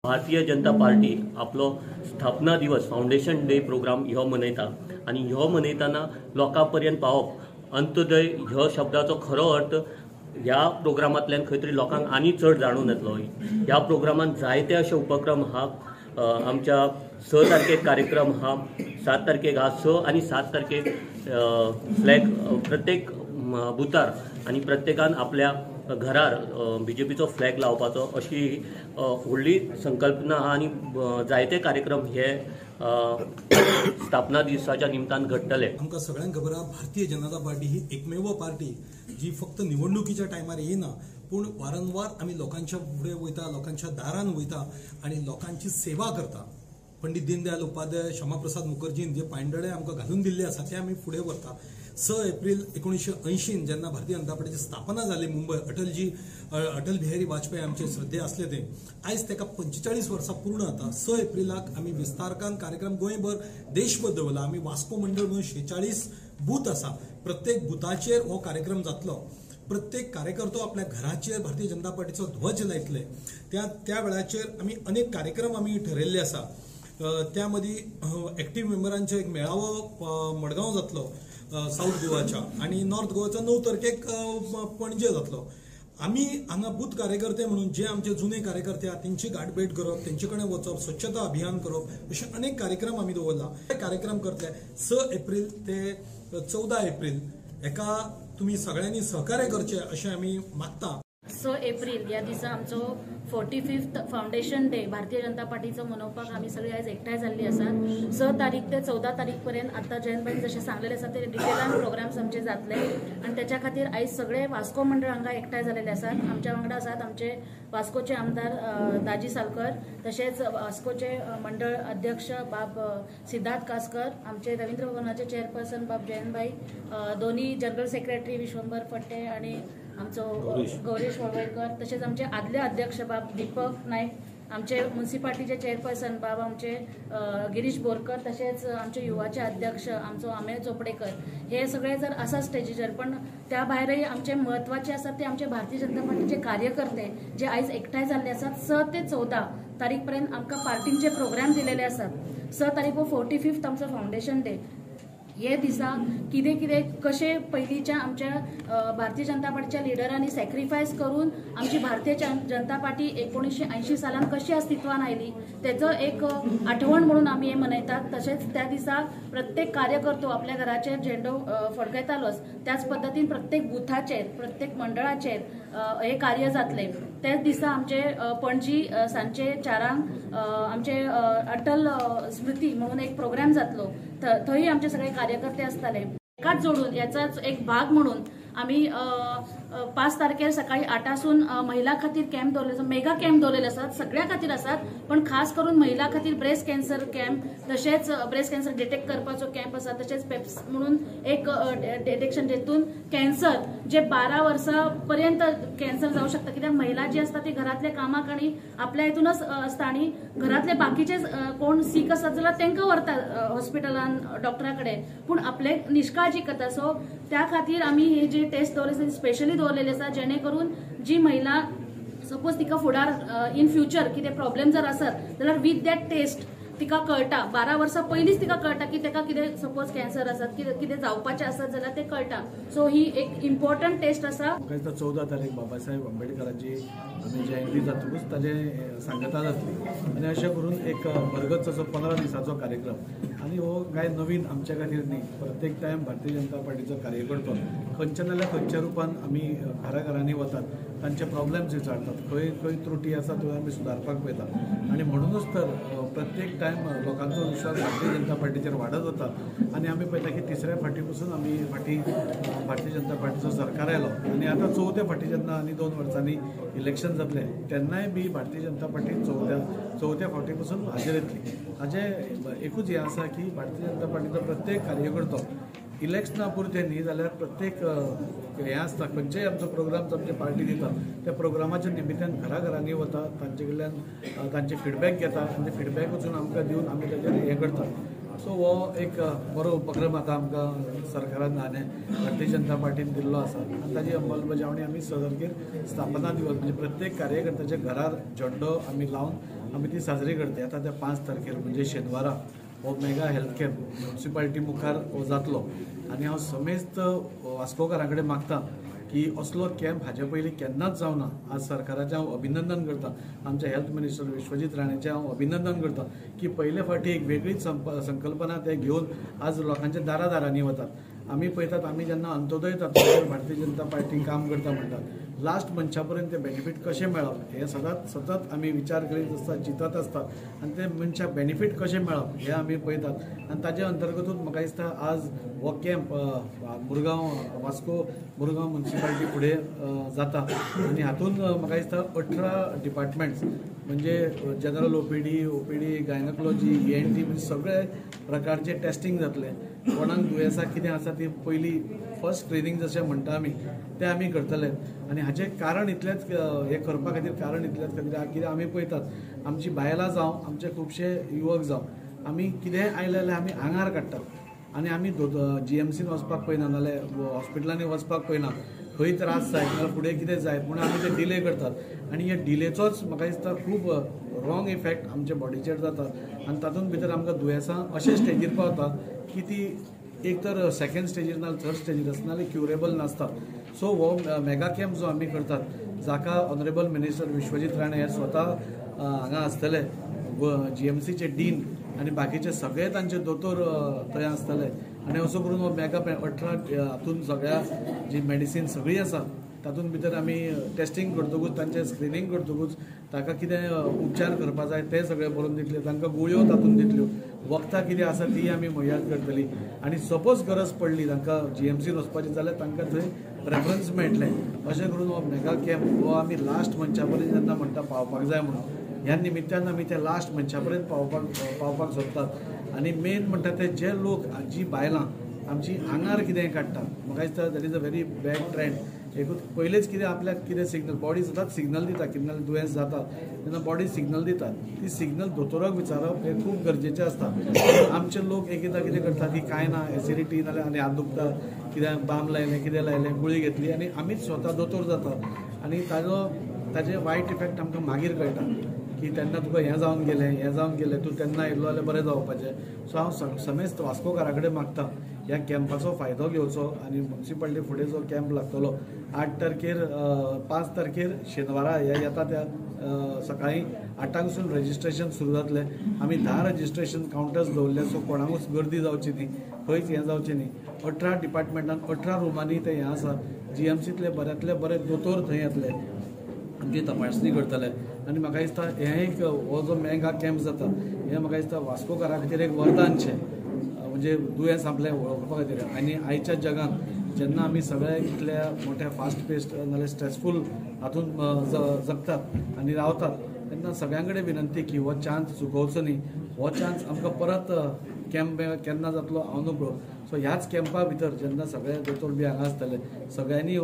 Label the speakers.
Speaker 1: Bharatiya Janata party आपलो स्थापना दिवस फाउंडेशन डे प्रोग्राम ह्यो मनयता आनी ह्यो मनयतना लोकां पर्यंत पावप अंत्योदय ह्यो शब्दाचो खरो अर्थ ह्या प्रोग्रामांतल्यान खंय तरी लोकांक आनी चड जाणून येतलो। ह्या प्रोग्रामांत जायते अशे उपक्रम हा आमच्या 6 तारखेक कार्यक्रम हा, 7 तारखेक हा, 6 आनी 7 तारखेक फ्लॅग प्रत्येक बुथार आनी प्रत्येकान आपल्या घरार बीजेपीचो फ्लॅग लावपाचो अशी व्हडली संकल्पना आहा आनी जायते कार्यक्रम हे स्थापना दिसाच्या निमतान घडटले।
Speaker 2: आमकां सगळ्यांक खबर आहा, भारतीय जनता पार्टी ही एकमेव पार्टी जी फक्त निवडणुकीच्या टायमार येना, पूण वारंवार आमी लोकांच्या फुडें वयता, लोकांच्या दारान वयता आनी लोकांची सेवा करता। पंडित दीनदयाल उपाध्याय, श्यामाप्रसाद मुखर्जीन जे पांयडळे आमकां घालून दिल्ले आसा ते आमी फुडें व्हरता। 6 एप्रील 1980 जेन्ना भारतीय जनता पार्टीची स्थापना जाली मुंबय, अटल बिहारी वाजपेयी आमचे श्रद्धे आसले ते, आयज ताका 45 वर्सां पूर्ण जाता। 6 एप्रिलाक आमी विस्तारकान कार्यक्रम गोंयभर देशभर दवरला। आमी वास्को मंडळ म्हणून 46 बूथ आसा, प्रत्येक बुथाचेर हो कार्यक्रम जातलो। प्रत्येक कार्यकर्तो आपल्या घराचेर भारतीय जनता पार्टीचो ध्वज लायतले। त्या वेळाचेर आमी अनेक कार्यक्रम आमी ठरयल्ले आसा। त्या मदीं एक्टीव मेंबरांचो एक मेळावो मडगांव जातलो साऊथ गोवाच्या आनी नॉर्थ गोवाचा 9 तारखेक पणजे जातलो। आमी हांगा बूथ कार्यकर्ते म्हणून जे आमचे जुने कार्यकर्ते आहा तेंची गांठभेट करप, तेंचे कडेन वचप, स्वच्छता अभियान करप, अशे अनेक कार्यक्रम आमी दवरला। हे कार्यक्रम करतले 6 एप्रील ते 14 एप्रील हेका तुमी सगळ्यांनी सहकार्य करचें अशें आमी मागता।
Speaker 3: 6 एप्रील ह्या दिसा आमचो 45th foundation day Bharatiya Janata पार्टीचो मनोवपाक आमी सगळीं आयज एकठांय जाल्ली आसात। 6 तारीख ते 14 तारीख पर्यंत आतां जयंतभाईन जशें सांगलेलें आसा ते डिटेलान प्रोग्राम्स आमचे जातले आनी त्याच्या खातीर आयज सगळे वास्को मंडळ हांगा एकठांय जाल्ले आसात। आमच्या वांगडा आसात आमचे वास्कोचे आमदार दाजी सालकर, तशेंच वास्कोचे मंडळ अध्यक्ष बाब सिद्धार्थ कासकर, आमचे रवींद्र भवनाचे चेअरपर्सन बाब जयंतभाई, दोन्ही जनरल सेक्रेटरी विश्वंभर फट्टे आनी आमचो गौरेश वळवयकर, तशेंच आमचे आदले अध्यक्ष बाब दीपक नायक, आमचे मुन्सिपाल्टीचे चेअरपर्सन बाब आमचे गिरीश बोरकर, तशेंच आमचे युवाचे अध्यक्ष आमचो अमेय चोपडेकर, हे सगळे जर आसा स्टेजीचेर। पण त्या भायरय आमचे म्हत्वाचे आसात ते आमचे भारतीय जनता पार्टीचे कार्यकर्ते जे आयज एकठांय जाल्ले आसात। 6 ते 14 तारीख पर्यंत आमकां पार्टींचे प्रोग्राम दिलेले आसात। 6 तारीख हो 45th आमचो फाउंडेशन डे। हे दिसा कितें कितें कशें पयलींच्या आमच्या भारतीय जनता पार्टीच्या लिडरांनी सॅक्रिफायस करून आमची भारतीय जनता पार्टी 1980 सालान कशी अस्तित्वान आयली तेचो एक आठवण म्हणून आमी हें मनयतात। तशेंच त्या दिसा प्रत्येक कार्यकर्तो आपल्या घराचेर झेंडो फडकयतालोच, त्याच पद्दतीन प्रत्येक बुथाचेर, प्रत्येक मंडळाचेर हे कार्य जातलें। त्याच दिसा आमचे पणजी सांजचे 4 आमचे अटल स्मृती म्हणून एक प्रोग्राम जातलो, थंय आमचे सगळे कार्यकर्ते आसतले। एकाच जोडून याचाच एक भाग म्हणून आमी 5 तारखेर सकाळी 8 महिला खातीर कॅम्प दवरलेलो, मेगा कॅम्प दवरलेले आसात, सगळ्या खातीर आसात पण खास करून महिला खातीर ब्रेस्ट कॅन्सर कॅम्प, तशेंच ब्रेस्ट कॅन्सर डिटेक्ट करपाचो कॅम्प आसा, तशेंच पेप्स म्हणून एक डिटेक्शन जेतून कॅन्सर जे 12 वर्सां पर्यंत कॅन्सर जावं शकता, कित्याक महिला जी आसता ती घरांतल्या कामाक आनी आपल्या हितूनच आसता आनी घरांतले बाकीचे कोण सीक आसत जाल्यार तांकां व्हरता हॉस्पिटलान डॉक्टरा कडेन, पूण आपले निष्काळजी करता। सो त्या खातीर आमी हे जे टेस्ट दवरले स्पेशली दवरलेले आसा, जेणे करून जी महिला सपोज तिका फुडार इन फ्युचर कितें प्रॉब्लेम जर आसत जाल्यार विथ that test तिका कळटा, 12 वर्सां पयलींच तिका कळटा की ताका कितें सपोज कॅन्सर आसत, कितें जावपाचें आसत जाल्यार तें कळटा। सो ही एक इम्पॉर्टंट टेस्ट आसा।
Speaker 4: म्हाका दिसता 14 तारीख बाबासाहेब आंबेडकरांची आमी जयंती जातकूच ताजें सांगता जातली आनी अशें करून एक भरगच्च असो 15 दिसांचो कार्यक्रम आनी हो कांय नवीन आमच्या खातीर न्ही, प्रत्येक टायम भारतीय जनता पार्टीचो कार्यकर्तो खंयच्या नाल्यार खंयच्या रुपान आमी घरा घरांनी वतात, तांचे प्रॉब्लेम्स विचारतात, खंय खंय त्रुटी आसा त्यो आमी सुदारपाक पळयता आनी म्हणूनच तर प्रत्येक टायम लोकांचो विश्वास भारतीय जनता पार्टीचेर वाडत वता आनी आमी पळयता की तिसऱ्या फावटी पसून आमी फाटीं भारतीय जनता पार्टीचो सरकार आयलो आनी आतां चवथ्या फावटी जेन्ना आनी 2 वर्सांनी इलेक्शन जातलें तेन्नाय बी भारतीय जनता पार्टी चवथ्या फावटी पसून हाजेर येतली। हाजें एकूच हें आसा की भारतीय जनता पार्टीचो प्रत्येक कार्यकर्तो इलेक्शना पुरतें न्ही जाल्यार प्रत्येक हें आसता खंयचेय आमचो प्रोग्राम आमची पार्टी दिता त्या प्रोग्रामाच्या निमित्तान घरा घरांनी वता, तांचे कडल्यान तांचे फिडबॅक घेता आनी ते फिडबॅक वचून आमकां दिवन आमी ताजेर हें करता। सो हो एक बरो उपक्रम आतां आमकां सरकारान आनी भारतीय जनता पार्टीन दिल्लो आसा आनी ताजी अंमलबजावणी आमी 6 तारखेर स्थापना दिवस म्हणजे प्रत्येक कार्यकर्त्याच्या घरार झेंडो आमी लावन आमी ती साजरी करता. आतां त्या 5 तारखेर म्हणजे शेनवारा हो मेगा हेल्थ कॅम्प म्युनिसिपालिटी मुखार हो जातलो आनी हांव समेस्त वास्कोकारां कडेन मागता की असलो कॅम्प हाजे पयलीं केन्नाच जावना. आज सरकाराचें हांव अभिनंदन करता, आमचे हेल्थ मिनिस्टर विश्वजीत राणेचें हांव अभिनंदन करता की पयले फावटी एक वेगळीच संकल्पना ते घेवन आज लोकांच्या दारा दारांनी वतात. आमी पळयतात, आमी जेन्ना अंत्योदय तत्वाचेर भारतीय जनता पार्टी काम करता म्हणटात, लास्ट मनशा पर्यंत ते बेनिफीट कशें मेळप हें सदांच सतत आमी विचार करीत आसता, चिंतत आसता आनी ते मनशाक बेनिफीट कशें मेळप हें आमी पळयतात. आनी ताजे अंतर्गतूच म्हाका दिसता आज हो कॅम्प मुरगांव वास्को मुरगांव म्युनिसिपालिटी फुडें जाता आनी हातूंत म्हाका दिसता 18 डिपार्टमेंट्स म्हणजे जनरल ओपीडी, गायनोकॉलॉजी, ENT म्हणजे सगळे प्रकारचे टेस्टिंग जातले. कोणाक दुयेंसां कितें आसा ती पयली फर्स्ट स्क्रिनींग जशें म्हणटा आमी तें आमी करतले. आनी हाचें कारण इतलेंच, हें करपा खातीर कारण इतलेंच खातीर कित्याक आमी पळयतात आमची बायलां जावं आमचे खुबशे युवक जावं आमी कितेंय आयलें जाल्यार आमी आंगार काडटात आनी आमी GMCन वचपाक पळयना, नाल्यार हॉस्पिटलांनी वचपाक पळयना, खंय त्रास जायत नाल्यार फुडें कितें जायत म्हणून आमी ते डिले करतात. आनी ह्या डिलेचोच म्हाका दिसता खूब रॉंग इफेक्ट आमच्या बॉडीचेर जाता आनी तातूंत भितर आमकां दुयेंसां अशे स्टेजीर पावता की ती एक तर सेकेंड स्टेजीर नाल्यार थर्ड स्टेजीर आसता, नाल्यार क्युरेबल नासता. सो हो मेगा कॅम्प जो आमी करतात जाका ऑनरेबल मिनिस्टर विश्वजीत राणे हे स्वता हांगा आसतले, GMCचे डीन आनी बाकीचे सगळे तांचे दोतोर थंय आसतले. आनी असो करून हो मेगा 18 हातून सगळ्या जी मेडिसीन सगळी आसा तातूंत भितर आमी टेस्टिंग करतकूच तांचें स्क्रिनींग करतकूच ताका कितें उपचार करपा जाय ते सगळे बरोवन दितले, तांकां गुळयो तातूंत दितल्यो, वखदां कितें आसा ती आमी मुयात करतली. आनी सपोज गरज पडली तांकां GMCन वचपाची जाल्यार तांकां थंय रेफरन्स मेळटलें. अशें करून हो मेगा कॅम्प हो आमी लास्ट मनशा पर्यंत जेन्ना म्हणटा पावपाक जाय म्हणून ह्या निमित्तान आमी ते लास्ट मनशा पर्यंत पावपाक सोदतात. आनी मेन म्हणटा ते जे लोक जी बायलां आमची आंगार कितें काडटा, म्हाका दिसता that is a very bad trend. एकूच पयलेच कितें आपल्याक कितें सिग्नल, बॉडी सदांच सिग्नल दिता, कितें नाल्यार दुयेंस जाता तेन्ना बॉडी सिग्नल दिता, ती सिग्नल दोतोराक विचारप हें खूब गरजेचें आसता. आमचे लोक एक एकदां कितें करता की कांय ना एसिडिटी नाल्यार आनी हात दुखता, कितें बाम लायलें कितें लायलें गुळी घेतली आनी आमीच स्वता दोतोर जाता आनी ताजे वायट इफेक्ट आमकां मागीर कळटा की तेन्ना तुका हें जावन गेलें हें जावन गेलें, तूं तेन्ना येयलो जाल्यार बरें जावपाचें. सो हांव समेस्त वास्कोकारा कडेन मागता ह्या कॅम्पाचो फायदो घेवचो आनी म्युनिसिपालिटी फुडें जो कॅम्प लागतलो 8 तारखेर 5 तारखेर शेनवारा ह्या येता त्या सकाळीं 8 पासून रजिस्ट्रेशन सुरू जातलें. आमी 10 रजिस्ट्रेशन कावंटर्स दवरले, सो कोणाकूच गर्दी जावची न्ही, खंयच हें जावचें न्ही. 18 डिपार्टमेंटान 18 रुमांनी ते हें आसा. GMCतले बऱ्यांतले बरे दोतोर थंय येतले, आमची तपासणी करतले. आनी म्हाका दिसता हें एक हो जो मेगा कॅम्प जाता हें म्हाका दिसता वास्कोकारा खातीर एक वरदानशें, म्हणजे दुयेंस आपलें वळखपा खातीर. आनी आयच्या जगांत जेन्ना आमी सगळे इतल्या मोठ्या फास्ट पेस्ट नाल्यार स्ट्रेसफूल हातूंत जगतात आनी रावतात तेन्ना सगळ्यां कडेन विनंती की हो चान्स चुकोवचो न्ही. हो चान्स आमकां परत कॅम्प केन्ना जातलो हांव नकळो. सो ह्याच कॅम्पा भितर जेन्ना सगळे दोतोर बी हांगा आसतले सगळ्यांनी येवन